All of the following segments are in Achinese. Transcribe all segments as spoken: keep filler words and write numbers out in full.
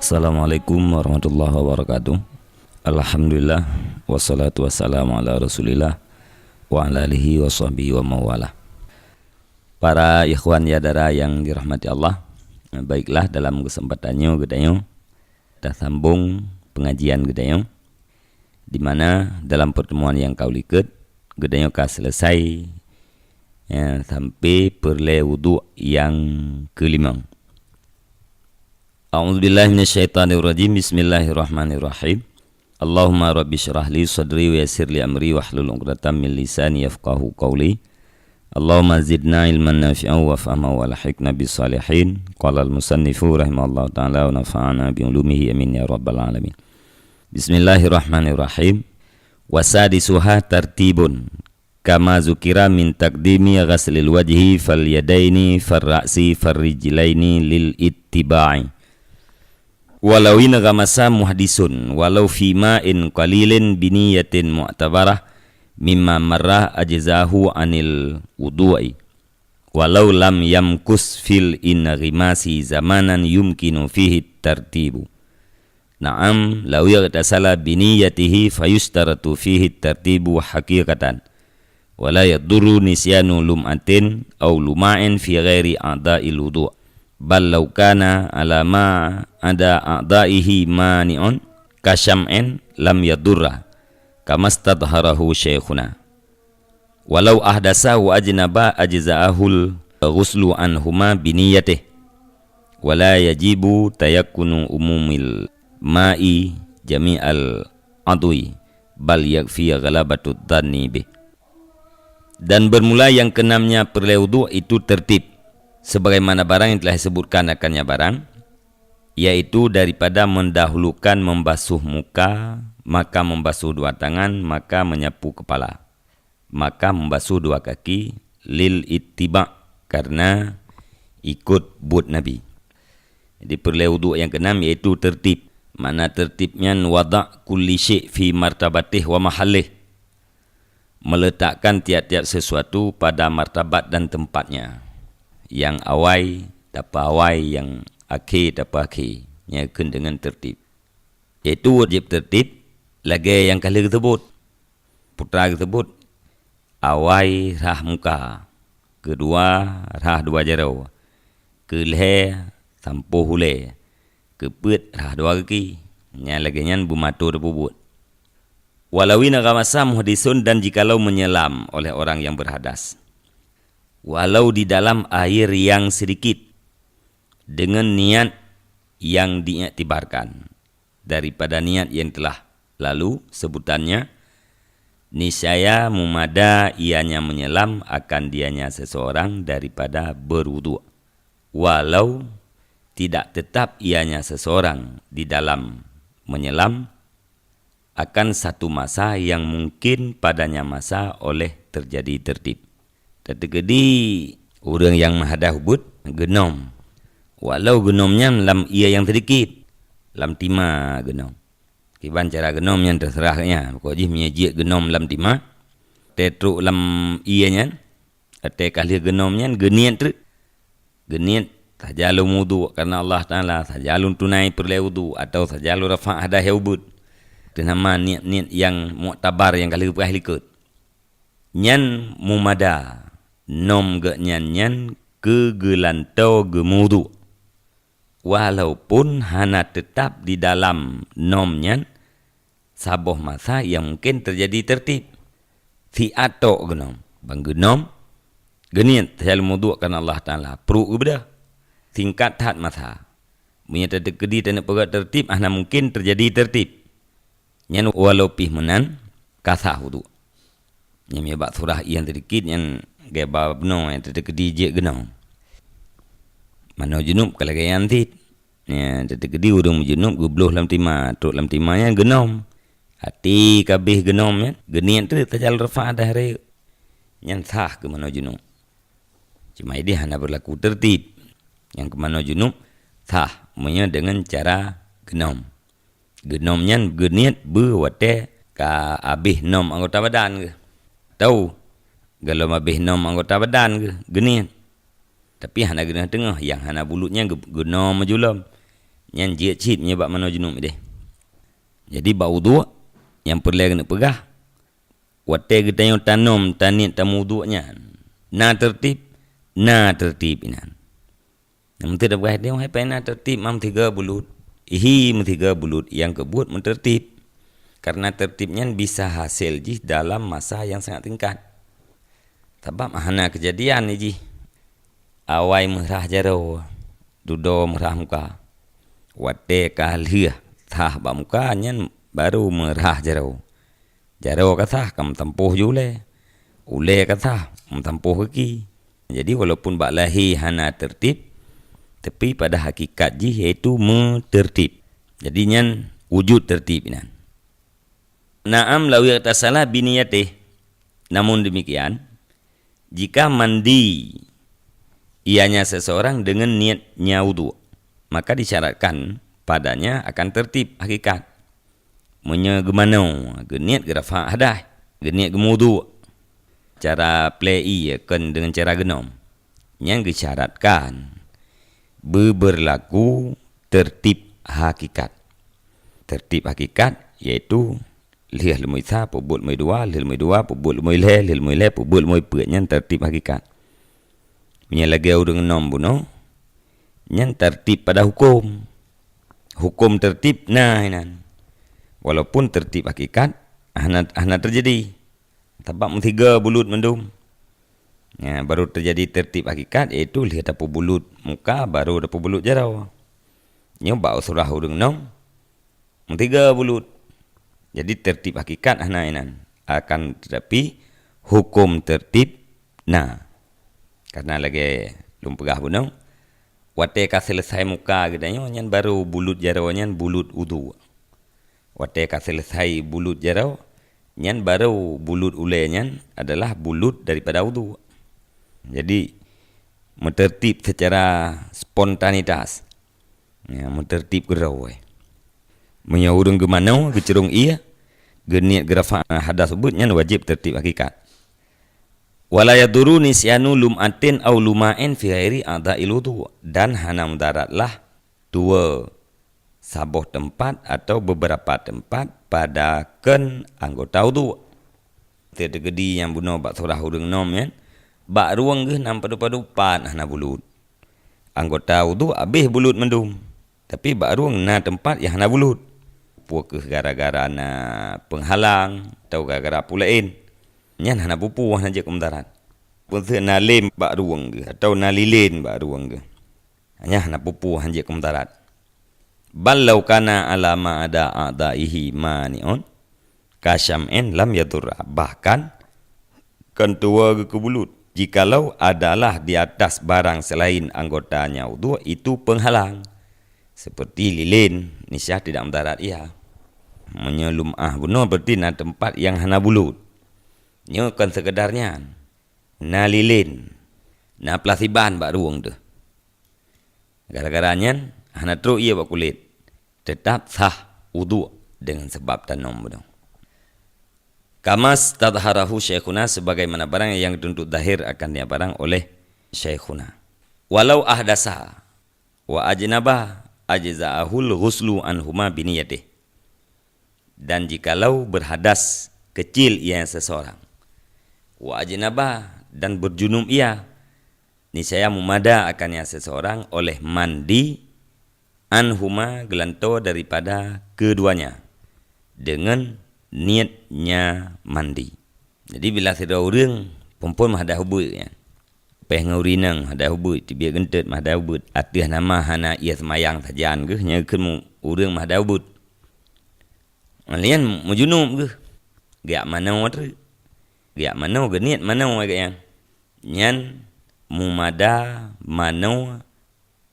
Assalamualaikum warahmatullahi wabarakatuh. Alhamdulillah, wassalatu wassalamu ala Rasulillah, wa ala alihi wa sahbihi wa mawalah. Para ikhwan ya dara yang dirahmati Allah, baiklah, dalam kesempatan nyoe geutanyoe tasambong pengajian geutanyoe, di mana dalam pertemuan yang kau likot geutanyoe ka selesai, ya, sampai peureulée wudhu yang kelima. A'udzubillahi minasyaitonirrajim. Bismillahirrahmanirrahim. Allahumma rabbi syrah li sadri wa yassir li amri wahlul 'uqdatam min lisani yafqahu qawli. Allahumma zidna ilman nafi'an wa fahman wa alhiqna bis salihin. Qala al-musannifu rahimahullahu ta'ala wa nafa'ana bi ulumihi, amin ya rabbal alamin. Bismillahirrahmanirrahim. Wasadisuha tartibun. Kama zukira min taqdimi ghaslil wajhi fal yadaini far ra'si far rijlaini lil ittiba'i. Walau in ghamasa muhdisun, walau fi ma'in qalilin biniyatin mu'tabarah mimma marrah ajzahu anil wudu'i. Walau lam yamkus fil inghimasi zamanan yumkinu fihi tartibu. Na'am, law ightasala biniyatihi fayushtaratu fihi tartibu haqiqatan. Wala yadurru nisyanu lum'atin aw luma'in fi ghairi a'dha'il wudu'. Bal law kana ala ma ada a'dha'ihi mani'un kasyam'in lam yadurra, kamastadhharahu syaikhuna. Walau ahdasa wa ajnaba ajza'ahul ghuslu anhuma biniyatih. Wala yajibu tayakkunu umumil ma'i jami'al adwi, bal yakfi ghalabatud dhanni bih. Dan bermula yang keenamnya peureulée wudhu itu tertib, sebagaimana barang yang telah disebutkan akannya barang, yaitu daripada mendahulukan membasuh muka, maka membasuh dua tangan, maka menyapu kepala, maka membasuh dua kaki, lil ittiba', karena ikut buet Nabi. Jadi peureulée wudhu yang keenam yaitu tertib. Makna tertib nyan wada' kulli syai' fi martabatih wa mahallih. Meletakkan tiap-tiap sesuatu pada martabat dan tempatnya. Yang awai tapeuawai, yang akhé tapeuakhé. Nyan keuh deungon tertib. Yaitu wajéb tertib lagée nyang ka lheueh geuseubut. Putra geuseubut, awai rhah muka, keudua rhah dua jaroe, keulhée sampoh ulée, keupeuet rhah dua gaki. Nyang lagée nyan beumato tapeubuet. Walau in ghamasa muhdisun, dan jikalau menyelam oleh orang yang berhadas, walau di dalam air yang sedikit, dengan niat yang diiktibarkan daripada niat yang telah lalu sebutannya, niscaya mumada ianya menyelam akan dianya seseorang daripada berwudhu, walau tidak tetap ianya seseorang di dalam menyelam akan satu masa yang mungkin padanya masa oleh terjadi tertib. Tateukeudi ureuëng nyang meuhadas ubeut geunom, walau geunom nyan lam ié nyang seudikit, lam tima geunom. Kiban cara geunom nyan teuseurah geuhnyan, pokok jih meunyoe jeuet geunom lam tima, watée trok lam ié nyan, watée ka lheueh geunom nyan geuniet treuk. Geuniet saja lôn wudhu karna Allah Taala, saja lôn tunai peureulée wudhu, atawa saja lôn rafa' hadas nyang ubeut. Teunama niet-niet nyang muktabar nyang ka lheueh geupeugah likot. Nyan mumada nom geuhnyan nyan keu geulantoe geumeuwudhu, walaupun hana teutab di dalam nom nyan saboh masa nyang mungken teujadi teurtib. Siat tok geunom, ban geunom, geuniet saja lôn wudhu karna Allah Taala, pruek geubeudôh. Singkat that masa. Meunyoe tateukeudi taneuk peugah teurtib, hana mungken teujadi teurtib. Nyan walau pih meunan, ka sah wudhu. Nyan meunyoe bak surah ié nyang seudikit nyan geuba bunoe nyang tateukeudi jeuet geunom. Manoe junub ka lagée nyan cit. Nyan tateukeudi ureuëng meujunub geubloh lam tima, trok lam tima nyan geunom. Até ka abéh geunom nyan, geuniet treuk saja lôn rafa' hadas rayeuk. Nyan sah keu manoe junub. Cuma ideh hana beurlaku teurtib. Nyang keu manoe junub sah meunyoe deungon cara geunom. Geunom nyan geuniet beu watée ka abéh nom anggota badan geuh. Tau, golom abéh nom anggota badan geuh, geuniet. Tapi hana geuteungoh-teungoh, nyang hana bulut nyan geu-, geunom meujulom. Nyan jeuet cit meunyoe bak manoe junub ideh. Jadi bak uduk, nyang peureulée keuneuk peugah, watée geutanyoe tanom taniet tameuuduk nyan, na teurtib, na teurtib inan. Nyang meuteudeuh bak hai teungoh hai paina teurtib ma meusigoe bulut. Ihi meusigoe bulut nyang keubuet meuteurtib. Karena teurtib nyan bisa hasé jih dalam masa nyang sangat singkat. Sabab hana keujadian jih. Awai meurhah jaroe, dudoe meurhah muka. Watée ka lheueh sah bak muka nyan baru meurhah jaroe. Jaroe ka sah ka meutampoh ju ulée. Ulée ka sah meutampoh gaki. Jadi walaupun bak lahé hana teurtib, tapi pada hakikat jih yaitu meuteurtib. Jadi nyan wujud teurtib inan. Na'am law ightasala biniyatih. Namun demikian, jika mandi ianya seseorang dengan niatnya wudhu, maka disyaratkan padanya akan tertib hakikat. Meunyoe geumanoe, geuniet geurafa' hadas, geuniet geumudu. Cara plei ie kon deungon cara geunom. Nyang geusyaratkan beubeurlaku tertib hakikat. Tertib hakikat yaitu lheueh leumui sa peubuet leumui dua, lheueh leumui dua peubuet leumui lhée, lheueh leumui lhée peubuet leumui peuet, nyan tertib hakikat. Meunyoe lagée ureuëng nom bunoe, nyan tertib pada huköm. Huköm tertib na inan. Walaupun tertib hakikat hana, hana teujadi. Sabab meusigoe bulut mandum. Ya, baru teujadi tertib hakikat, yaitu lheueh tapeubulut muka, baru tapeubulut jaroe. Nyoe bak surah ureuëng nom, meusigoe bulut. Jadi tertib hakikat hana inan. Akan tetapi huköm tertib na. Karena lagée lôn peugah bunoe, watée ka seuleusai muka geutanyoe nyan baru bulut jaroe nyan bulut udhu. Watée ka seuleusai bulut jaroe, nyan baru bulut ulée nyan adalah bulut daripada udhu. Jadi meuteurtib secara spontanitas. Ya, meuteurtib keudroe. Meunyoe ureuëng geumanoe, geucurong ie, geuniet geurafa' hadas ubeuet, nyan wajéb tertib hakikat. Wala yaduru nisyanu lum'atin au luma'in fi ghairi a'dha'il wudhu, dan hana mudaratlah tuwoe saboh teumpat atau beberapa teumpat pada kon anggota udhu. Teuteugedi nyang bunoe bak surah ureuëng nom nyan, bak rueng geuh nam padub-padub pat hana bulut. Anggota udhu abéh bulut mandum, tapi bak rueng na teumpat nyang hana bulut. Peu kheueh gara-gara na peunghalang atau gara-gara peue laén, nyan hana peue-peue hana jeuet keu mudarat. Peue kheueh na lem bak rueng geuh atau na lilén bak rueng geuh, nyan hana peue-peue hana jeuet keu mudarat. Bal law kana ala ma ada a'dha'ihi mani'un, kasyam'in lam yadurra. Bahkan, kon tuwoe geuh keu bulut, jikalau adalah di atas barang selain anggotanya udhu itu penghalang, seperti lilin, niscaya tidak mudarat ia. Meunyoe lum'ah bunoe berarti na teumpat nyang hana bulut. Nyoe kon sekedar nyan. Na lilin, na plasiban bak rueng teuh. Gara-gara nyan, hana trok ie bak kulét. Teutap sah udhu deungon sabab tanom bunoe. Kama stadharahu Syaikhuna, sebagaimana barang yang dituntut zahir akan dia barang oleh Syaikhuna. Walau ahdasa wa ajnaba ajza'ahul ghuslu anhuma biniyatih. Dan jikalau berhadas kecil ia seseorang, wa ajnaba, dan berjunub ia, niscaya meumada akan ia seseorang oleh mandi anhuma geulantoe daripada keduanya, deungon niatnya mandi. Jadi bila sidroe ureuëng phon-phon meuhadas ubeuet nyan, péh ngon ureuëng inong meuhadas ubeuet, teubiet geunteut meuhadas ubeuet, ateueh nama hana ie seumayang sajan geuh nyan kheun ureuëng meuhadas ubeuet. Nyan meujunub geuh, geujak manoe treuk. Geujak manoe, geuniet manoe geuh nyan. Nyan meumada manoe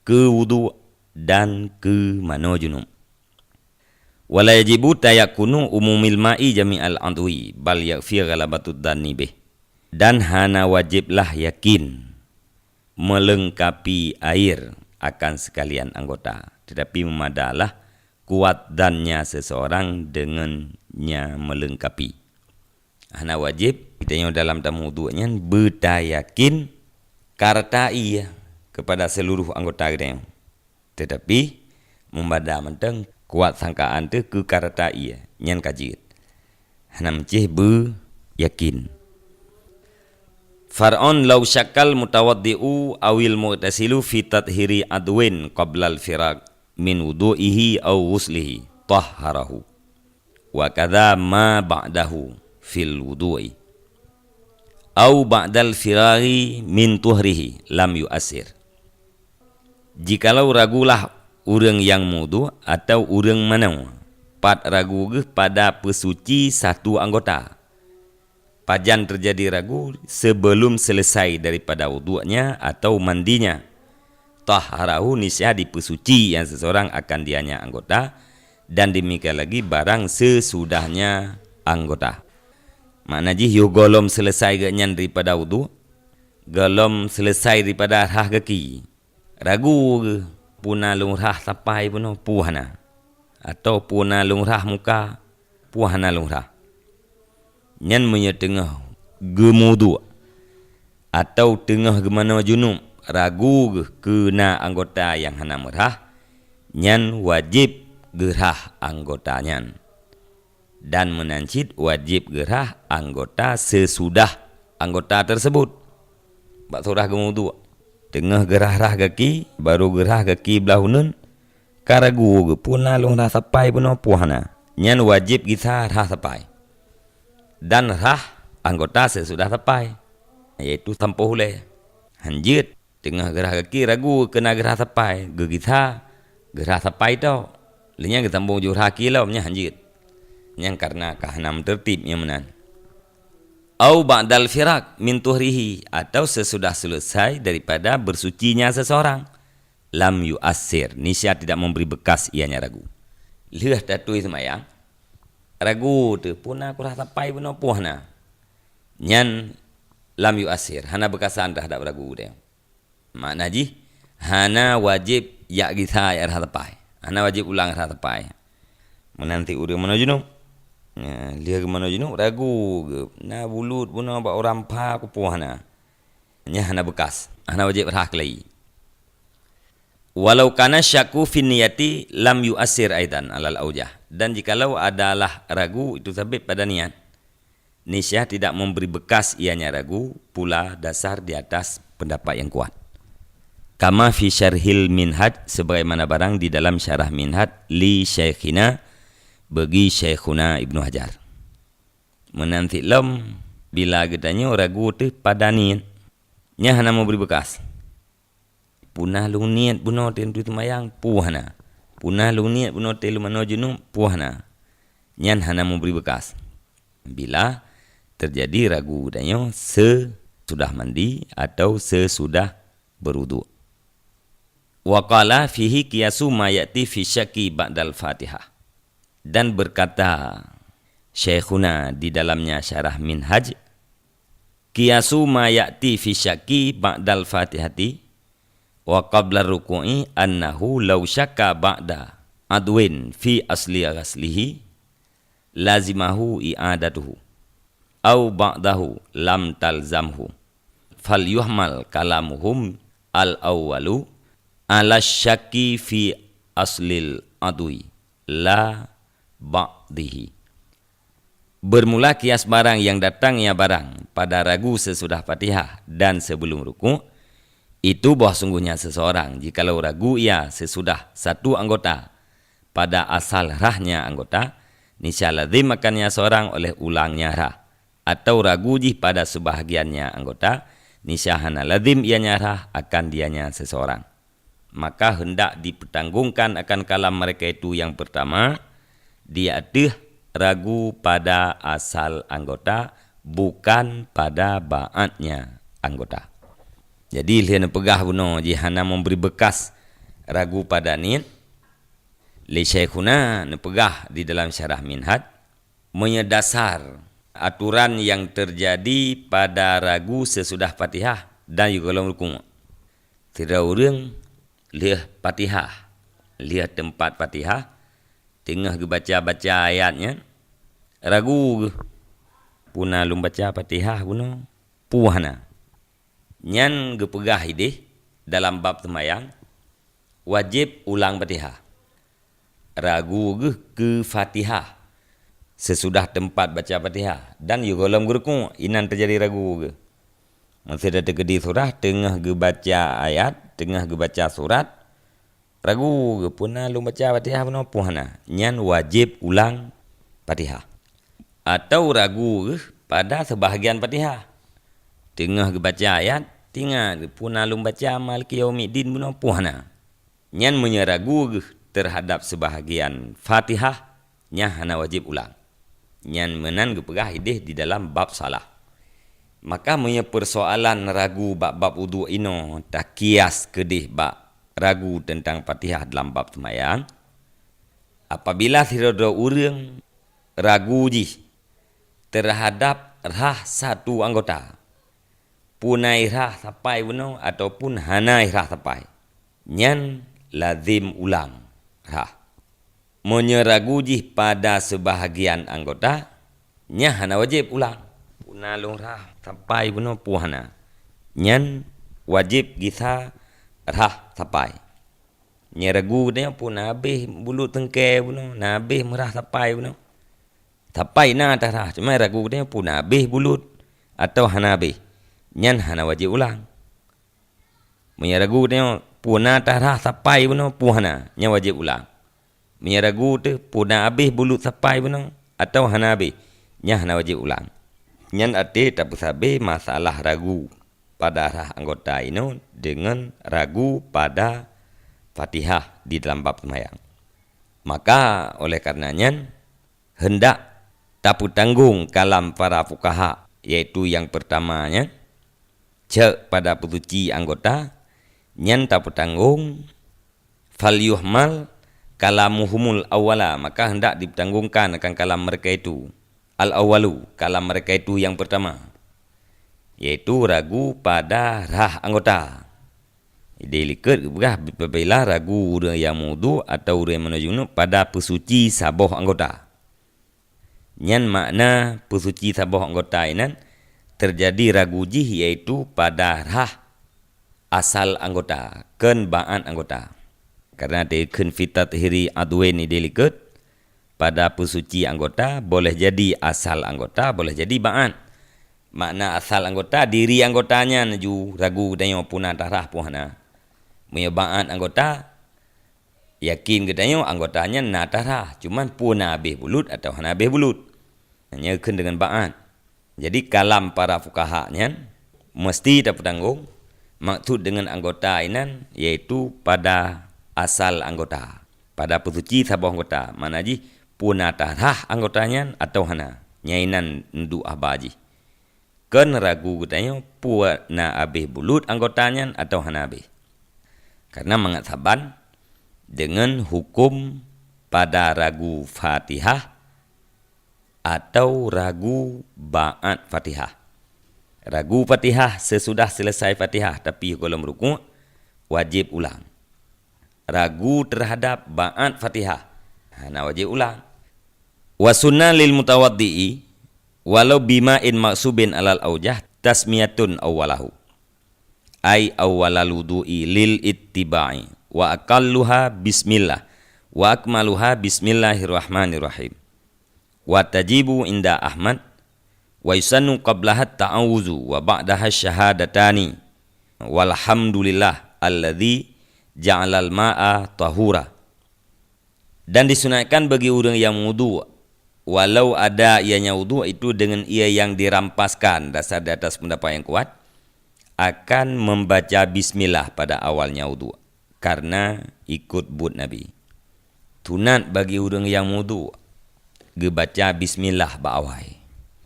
keu udhu dan keu manoe junub. Wala yajibu tayakkunu umumil ma'i jami'al adwi, bal yakfi ghalabatud dhanni bih. Dan hana wajiblah yakin melengkapi air akan sekalian anggota, tetapi meumadalah kuat dhannya seseorang deungon nya melengkapi. Hana wajéb geutanyoe dalam tameuuduk nyan beutayakin ka rata ie keupada seuluruh anggota geutanyoe. Teutapi, Meubada mantong kuat sangkaan teuh keu ka rata ié, nyan ka jeuet. Hana meucéh beuyakin. Far'un law syakkal mutawaddi'u awil mu'tasilu fi tathiri adwin qablal firaq min wudu'ihi aw ghuslihi tahharahu. Wa kadza ma ba'dahu fil wudu'i. Au ba'dal firaghi min tuhrihi lam yu'assir. Jikalau ragulah ureuëng nyang meuwudu atau ureuëng manoe, pat ragu geuh pada peusuci satu anggota. Pajan teujadi ragu? Sebelum selesai daripada wuduknya atau mandinya. Tahharahu, niscaya dipeusuci nyang seseorang akan dianya anggota, dan demikian lagi barang sesudahnya anggota. Makna jih, yoh gohlom selesai geuhnyan daripada wuduk, gohlom selesai daripada rhah gaki. Ragu geuh, peue na lôn rhah sapai bunoe, peue hana. Atau peue na lôn rhah muka, peue hana lôn rhah. Nyan meunyoe teungoh geumuduk, atau teungoh geumanoe junub, ragu geuh keu na anggota nyang hana meurhah, nyan wajéb geurhah anggota nyan. Dan meunan cit wajéb geurhah anggota seusudah anggota teuseubut. Bak surah geumuduk, teungoh geurhah-rhah gaki, barô geurhah gaki blah uneuen, ka ragu geuh peue na lôn rhah sapai bunoe, peue hana. Nyan wajéb gisa rhah sapai. Dan rhah anggota seusudah sapai, yaitu sampoh ulée. Hanjeuet. Teungoh geurhah gaki ragu keu na geurhah sapai, geugisa geurhah sapai tok. Lheueh nyan geusambong jurhah kilom nyan hanjeuet. Nyan kareuna ka hana meuteurtib nyang meunan. Au ba'dal firaq min tuhrihi, atau sesudah selesai daripada bersucinya seseorang. Lam yu'assir, niscaya tidak memberi bekas ianya ragu. Lheueh tatui seumayang, ragu teuh peue na kurhah sapai bunoe, peue hana. Nyan lam yu'assir, hana beukasan terhadap ragu teuh. Makna jih, hana wajéb jak gisa jak rhah sapai. Hana wajéb ulang rhah sapai. Meunan cit ureuëng manoe junub. Nya, lheueh geumanoe junub, ragu geuh, na bulut bunoe bak uram pha, peue hana. Nyan hana beukas. Hana wajéb rhah keulai. Walau kana syakku fin niyati lam yu'assir aidan alal aujah. Dan jikalau adalah ragu itu sabab pada niat, niscaya tidak memberi bekas ianya ragu pula dasar di atas pendapat yang kuat. Kama fi syarhil Minhaj, sebagaimana barang di dalam syarah Minhaj li Syaikhina, bagi Syaikhuna Ibnu Hajar. Meunan cit lom, bila geutanyoe ragu teuh pada niet, nyan hana meubri beukas. Peue na lôn niet bunoe teuh lôn seumayang, peue hana. Peue na lôn niet bunoe teuh lôn manoe junub, peue hana. Nyan hana meubri beukas. Bila teujadi ragu geutanyoe sesudah mandi atau sesudah beuruduk. Wa qala fihi qiyasu ma ya'ti fi syakki ba'dal Fatihah. Dan berkata Syaikhuna di dalamnya syarah Minhaj, qiyasu ma ya'ti fi syakki ba'dal Fatihati wa qabla ruku'i annahu law syakka ba'da adwin fi asli ghaslihi lazimahu i'adatuhu au ba'dahu lam talzamhu. Falyuhmal kalamuhum al-awwalu ala syakki fi aslil adwi la ba'dihi. Bermula kias barang yang datangnya barang pada ragu sesudah Fatihah dan sebelum rukuk, itu bahwa sungguhnya seseorang, jikalau ragu ia sesudah satu anggota pada asal rhahnya anggota, niscaya lazim akannya seorang oleh ulangnya rhah, atau ragu jih pada sebahagiannya anggota, niscaya hana lazim ianya rhah akan dianya seseorang. Maka hendak dipeutanggongkan akan kalam mereka itu yang pertama, di ateueh ragu pada asal anggota, bukan pada ba'atnya anggota. Jadi, lheueh neupeugah bunoe jih hana memberi bekas ragu pada niet, lé Syaikhuna neupeugah di dalam syarah Minhaj, meunyoe dasar aturan nyang teujadi pada ragu sesudah Fatihah dan juga lom rukuk. Sidroe ureuëng lheueh Fatihah, lheueh teumpat Fatihah, teungoh geubaca-baca ayat nyan, ragu geuh, peue na lôn baca Fatihah bunoe, peue hana. Nyan geupeugah idéh dalam bab seumayang, wajéb ulang Fatihah. Ragu geuh keu Fatihah. Sesudah teumpat baca Fatihah dan yôh gohlom geurukuk, inan teujadi ragu geuh. Meusideh teukeudi surah, teungoh geubaca ayat, teungoh geubaca surat, ragu geuh, peue na lôn baca Fatihah bunoe, peue hana. Nyan wajéb ulang Fatihah. Atawa ragu geuh pada seubahgian Fatihah. Teungoh geubaca ayat, teuingat geuh, peue na lôn baca Maliki Yaumiddin bunoe, peue hana. Nyan meunyoe ragu geuh teuhadab seubahgian Fatihah, nyan hana wajéb ulang. Nyan meunan geupeugah idéh di dalam bab shalah. Maka meunyoe peursoalan ragu bak bab udhu inoe takias keudéh bak ragu teuntang Fatihah dalam bab seumayang, apabila sidroe-droe ureuëng ragu jih teuhadab rhah satu anggota, peue na rhah sapai bunoe ataupun hana rhah sapai, nyan lazem ulang rhah. Meunyoe ragu jih pada seubahgian anggota, nyan hana wajéb ulang. Peue na lôn rhah sapai bunoe, peue hana. Nyan wajéb gisa rhah sapai. Nyan ragu geutanyoe peue na abéh bulut teungkée bunoe, na abéh meurhah sapai bunoe. Sapai na tahrhah, cuma ragu geutanyoe peue na abéh bulut atawa hana abéh. Nyan hana wajéb ulang. Meunyoe ragu geutanyoe peue na tahrhah sapai bunoe, peue hana, nyan wajéb ulang. Meunyoe ragu teuh peue na abéh bulut sapai bunoe atawa hana abéh, nyan hana wajéb ulang. Nyan até tapeusabe masalah ragu pada rhah anggota inoe deungon ragu pada Fatihah di dalam bab seumayang. Maka, oleh karena nyan, hendak tapeutanggong kalam para fukaha, yaitu nyang peurtama nyan, cok pada peusuci anggota, nyan tapeutanggong, "Falyuhmal kalamuhumul awwala," maka hendak dipeutanggongkan akan kalam mereka itu. Al-awwalu, kalam mereka itu nyang peurtama, yaitu ragu pada rhah anggota. Idéh likot geupeugah apabila ragu ureuëng nyang meuwudhu atawa ureuëng nyang meunan junub pada peusuci saboh anggota. Nyan makna peusuci saboh anggota inan teujadi ragu jih, yaitu pada rhah asal anggota, kon ba'at anggota. Karena teukheun fi tathiri adwin idéh likot, pada peusuci anggota, boleh jadi asal anggota, boleh jadi ba'at. Makna asal anggota, diri anggota nyan ju ragu geutanyoe peue na tahrhah peue hana. Meunyoe ba'at anggota, yakin geutanyoe anggota nyan na tahrhah, cuman peue na abéh bulut atawa hana abéh bulut. Nyan kheun deungon ba'at. Jadi, kalam para fukaha nyan meuseuti tapeutanggong, maksud deungon anggota inan yaitu pada asal anggota, pada peusuci saboh anggota, makna jih peue na tahrhah anggota nyan atawa hana, nyan inan neuduek haba jih. Kon ragu geutanyoe peue na abéh bulut anggota nyan atawa hana abéh. Karena mangat saban deungon huköm pada ragu Fatihah, atau ragu ba'at Fatihah. Ragu Fatihah sesudah selesai Fatihah tapi gohlom rukuk, wajéb ulang. Ragu terhadap ba'at Fatihah, hana wajéb ulang. Wa sunnah lil mutawaddi'i, walau bima'in maksubin alal aujah, tasmiyatun awwalahu. Ai awwalal wudu'i lil ittiba'i, wa aqalluha bismillah, wa akmaluha bismillahirrahmanirrahim. Wa tajibu inda Ahmad, wa yusannu qablahat ta'awuzu wa ba'daha syahadatani, walhamdulillah alladzi ja'alal ma'a tahura. Dan disunatkan bagi ureuëng nyang meuwudhu, walau ada ianya wudhu itu dengan ia yang dirampaskan, dasar di atas pendapat yang kuat, akan membaca bismillah pada awalnya wudhu, karena ikut buet Nabi. Sunat bagi ureuëng nyang meuwudhu geubaca bismillah bak awai.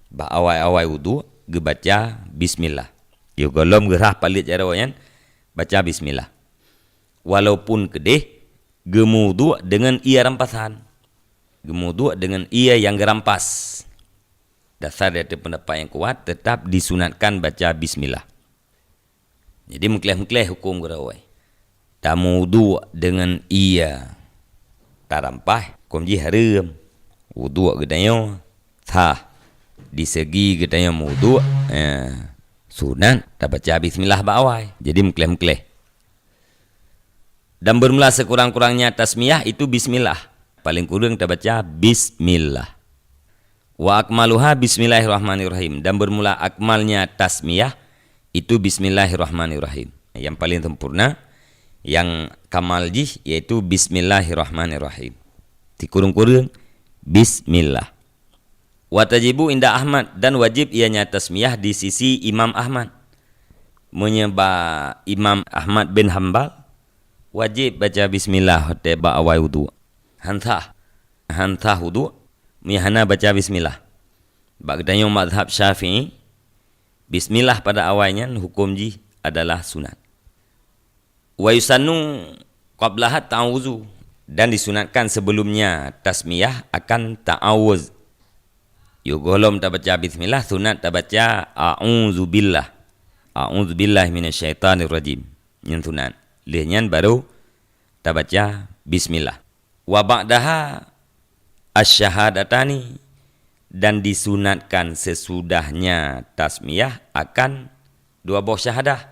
Bak awai-awai wudhu geubaca bismillah. Yoh gohlom geurhah paleuet jaroe nyan, baca bismillah. Walaupun keudeh geumeuwudhu deungon ié rampasan. Geumeuwudhu deungon ié nyang geurampas. Dasar dari pendapat yang kuat, tetap disunatkan baca bismillah. Jadi, meukleh-meukleh huköm geurawai. Tameuwudhu deungon ié tarampah, huköm jih hareuem. Wudhu geutanyoe sah. Di segi geutanyoe meuwudhu, eh, sunat tabaca bismillah bak awai. Jadi, meukleh-meukleh. Dan bermula sekurang-kurangnya tasmiyah itu bismillah. paling kureueng tabaca bismillah. Wa akmaluha bismillahirrahmanirrahim. Dan bermula akmalnya tasmiyah itu bismillahirrahmanirrahim. Yang paling sempurna, yang kamal jih yaitu bismillahirrahmanirrahim. Sikureueng-kureueng bismillah. Wa tajibu inda Ahmad, dan wajib ianya tasmiyah di sisi Imam Ahmad. Meunyoe bak Imam Ahmad bin Hambal, wajib baca bismillah watée bak awai wudu. Han sah, han sah wudu meunyoe hana baca bismillah. Bak geutanyoe mazhab Syafi'i, bismillah pada awai nyan huköm jih adalah sunat. Wa yusannu qablaha ta'awuzu, dan disunatkan sebelumnya tasmiyah akan ta'awuz. Yoh gohlom tabaca bismillah, sunat tabaca a'udzubillah. A'udzubillahi minasyaitonirrajim. Nyan sunat. Lheueh nyan baru tabaca bismillah. Wa ba'daha asy-syahadatani, dan disunatkan sesudahnya tasmiyah akan dua boh syahadah,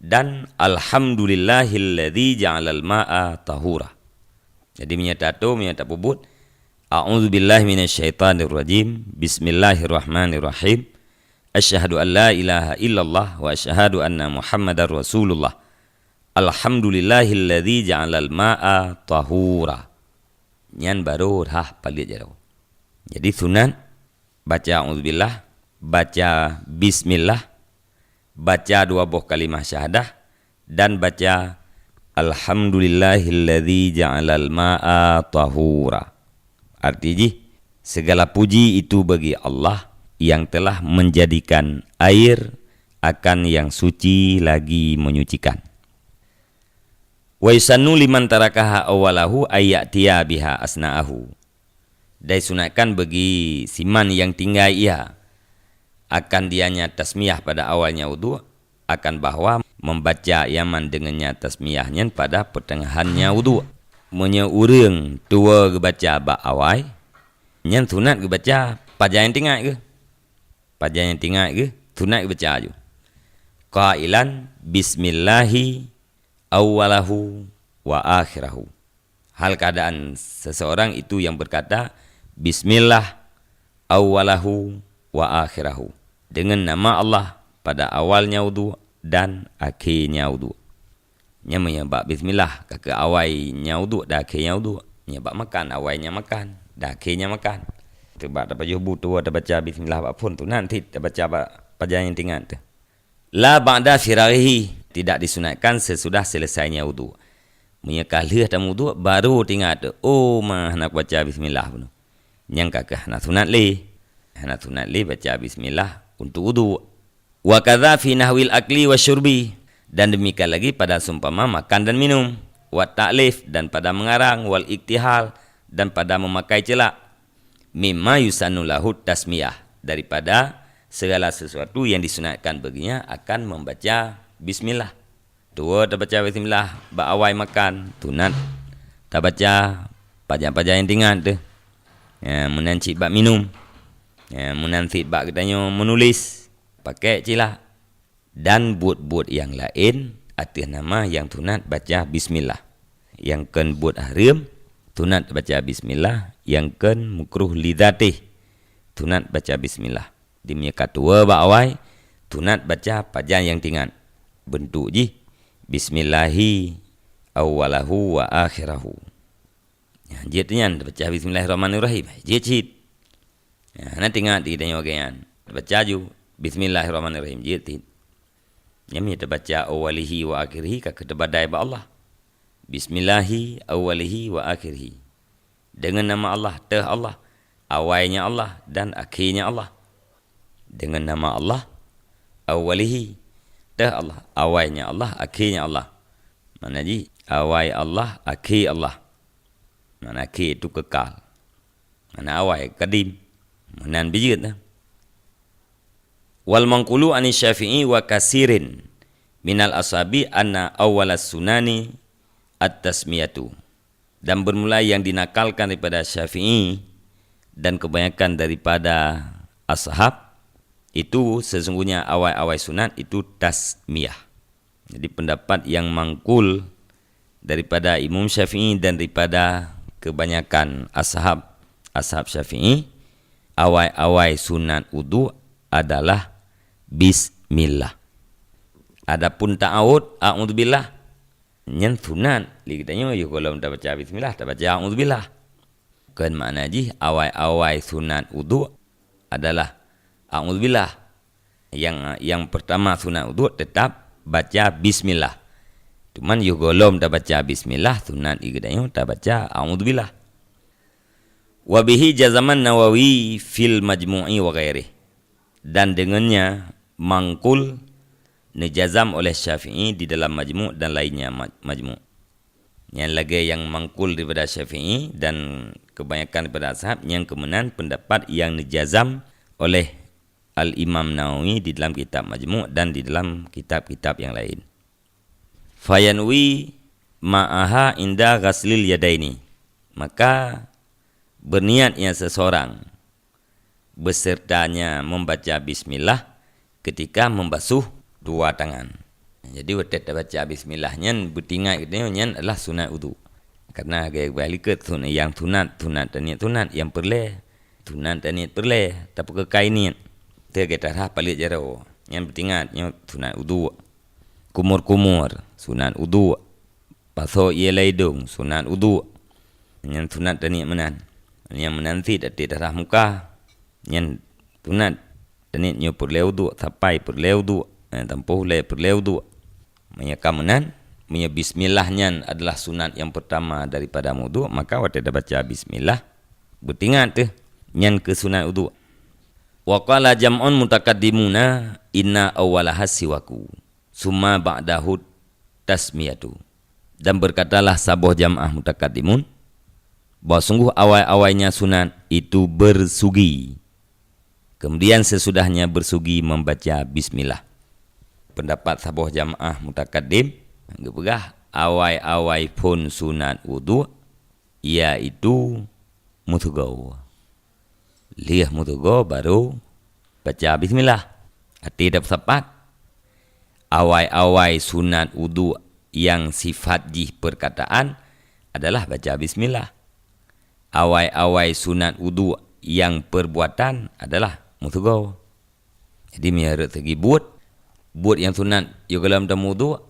dan alhamdulillahilladzi ja'alal ma'a tahura. Jadi meunyoe tato, meunyoe tapeubuet, a'udzubillahi minasyaitonirrajim, bismillahirrahmanirrahim, asyhadu an la ilaha illallah wa asyhadu anna Muhammadar Rasulullah. Alhamdulillahilladzi ja'alal ma'a tahura. Nyan baru rhah paleuet jaroe. Jadi sunat baca a'udzubillah, baca bismillah, baca dua boh kalimah syahadah, dan baca alhamdulillahilladzi ja'alal ma'a tahura. Arti jih, segala puji itu bagi Allah yang telah menjadikan air akan yang suci lagi menyucikan. Wa yusannu liman tarakaha awwalahu ay ya'tiya biha asna'ahu. Dan disunatkan bagi siman yang tinggai ia akan dianya tasmiyah pada awalnya wudu, akan bahwa membaca iaman dengannya tasmiyah nyan pada pertengahannya wudu. Meunyoe ureuëng tuwoe geubaca bak awai, nyan sunat geubaca pajan nyang teuingat geuh. Pajan nyang teuingat geuh, sunat geubaca aju. Qailan bismillahi awwalahu wa akhirahu. Hal keadaan seseorang itu yang berkata, "Bismillah awwalahu wa akhirahu." Dengan nama Allah pada awalnya wudu dan akhirnya wudu. Nyan meunyoe bak bismillah, ka keuh awainya wudu dan akhirnya wudu. Nyoe bak makan, awainya makan dan akhirnya makan. Teubak tapajoh bu tuwoe tabaca bismillah bak phon, sunat cit tabaca bak pajan nyang teuingat teuh. La ba'da firaghihi, tidak disunatkan sesudah selesainya wudu. Meunyoe ka lheueh tameuwudu, baru teuingat, "Oh, ma hana kubaca bismillah bunoe." Nyan ka keuh hana sunat lé. Hana sunat lé baca bismillah untuk wudu. Wa kadza fi nahwil akli wasyurbi, dan demikian lagi pada seumpama makan dan minum, wa ta'lif, dan pada mengarang, wal iktihal, dan pada memakai celak. Mimma yusannu lahu tasmiyah, daripada segala sesuatu yang disunatkan baginya akan membaca bismillah. Tuwoe tabaca bismillah bak awai makan, sunat tabaca pajan-pajan nyang teuingat teuh. Ya, meunan cit bak minum. Ya, meunan cit bak geutanyoe meunulis, pakai cilak. Dan buet-buet nyang laén ateueh nama nyang sunat baca bismillah. Nyang kon buet hareuem, sunat baca bismillah. Nyang kon mukruh li dzatih, sunat baca bismillah. Di meunyoe ka tuwoe bak awai, sunat baca pajan nyang teuingat. Beuntuk jih, bismillahi awwalahu wa akhirahu. Ya, jeuet nyan, tabaca bismillahirrahmanirrahim. Jeuet cit. Ya, hana teuingat di geutanyoe lagée nyan. Tabaca aju, bismillahirrahmanirrahim. Jeuet cit. Nyan meunyoe tabaca awwalihi wa akhirihi ka keuh tabadai bak Allah. Bismillahi awwalihi wa akhirihi. Dengan nama Allah, teuh Allah, awainya Allah dan akhirnya Allah. Dengan nama Allah, awwalihi, teuh Allah, awainya Allah, akhirnya Allah. Makna jih, awai Allah, akhir Allah. Makna akhir itu kekal. Makna awai, kadim. Meunan beujeuet lah. Wal manqulu ani Syafi'i wa kasirin minal ashabi anna awwalas sunani at-tasmiyatu. Dan bermula yang dinakalkan daripada Syafi'i dan kebanyakan daripada ashab, itu sesungguhnya awai-awai sunat itu tasmiyah. Jadi pendapat yang mangkul daripada Imam Syafi'i dan daripada kebanyakan ashab, ashab Syafi'i, awai-awai sunat udhu adalah bismillah. Adapun ta'awudz, a'udzubillah, nyan sunat. Lé geutanyoe yoh gohlom tabaca bismillah, tabaca a'udzubillah. Kon makna jih awai-awai sunat udhu adalah a'udzubillah. Yang, yang pertama sunat udhu tetap baca bismillah. Cuman yoh gohlom tabaca bismillah, sunat lé geutanyoe tabaca a'udzubillah. Wa bihi jazaman Nawawi fil Majmu'i wa ghairih. Dan dengannya mangkul neujazam oleh Syafi'i di dalam Majmu' dan lainnya ma-, Majmu'. Nyan lagée nyang mangkul daripada Syafi'i dan kebanyakan daripada ashab, nyang keuh meunan pendapat nyang neujazam oleh Al-Imam Nawawi di dalam kitab Majmu' dan di dalam kitab-kitab yang lain. Fayanwi ma'aha inda ghaslil yadaini. Maka berniat ia seseorang besertanya membaca bismillah ketika membasuh dua tangan. Jadi, watée tabaca bismillah nyan, beutingat geutanyoe nyan adalah sunat udhu. Karena lagée geupeugah likot, sun-, nyang sunat, sunat taniet sunat, nyang peureulée, sunat taniet peureulée, tapeukeukay niet. Teuh geutarah paleuet jaroe, nyan beutingat nyoe sunat udhu. Kumur-kumur, sunat udhu. Pasoe ie lam idong, sunat udhu. Nyan sunat taniet meunan. Nyang meunan cit até darah muka. Nyan sunat taniet nyoe peureulée udhu, sapai peureulée udhu, eh, tampôh ulée peureulée udhu. Meunyoe ka meunan, meunyoe bismillah nyan adalah sunat nyang pertama daripada meuudhu, maka watée tabaca bismillah, beutingat teuh nyan keuh sunat udhu. Wa qala jam'un mutaqaddimuna inna awwalaha siwaku, summa ba'dahu tasmiyatu. Dan berkatalah saboh jamaah mutakaddimun, bahwa sungguh awai-awainya sunat itu bersugi. Kemudian sesudahnya bersugi membaca bismillah. Pendapat saboh jamaah mutakaddim geupeugah awai-awai phon sunat udhu, yaitu meutugoe. Lheueh meutugoe baru baca bismillah. Até tapeusapat, awai-awai sunat udhu nyang sifat jih perkataan adalah baca bismillah. Awai-awai sunat udhu nyang perbuatan adalah meutugoe. Jadi, meunurot segi buet, buet nyang sunat yoh gohlom tameuudhu,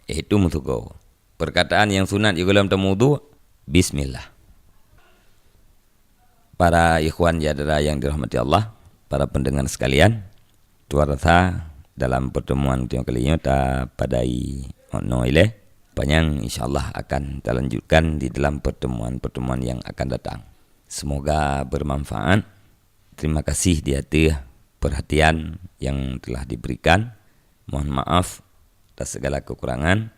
yaitu meutugoe. Perkataan nyang sunat yoh gohlom tameuudhu, bismillah. Para ikhwan syedara nyang dirahmati Allah, para pendengar sekalian, tuan rasa dalam pertemuan tanyoe kali nyoe tapadai ngon ilée. Panyang insya Allah akan talanjutkan di dalam pertemuan-pertemuan nyang akan datang. Semoga bermanfaat. Terima kasih di ateueh perhatian nyang telah diberikan. Mohon maaf atas segala kekurangan.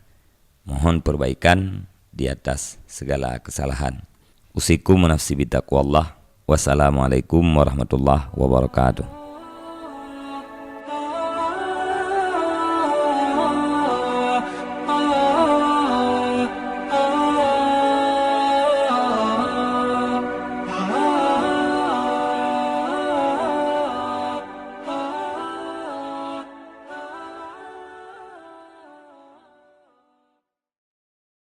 Mohon perbaikan di atas segala kesalahan. Usikum wa nafsi bitaqwallah. Wassalamualaikum warahmatullahi wabarakatuh.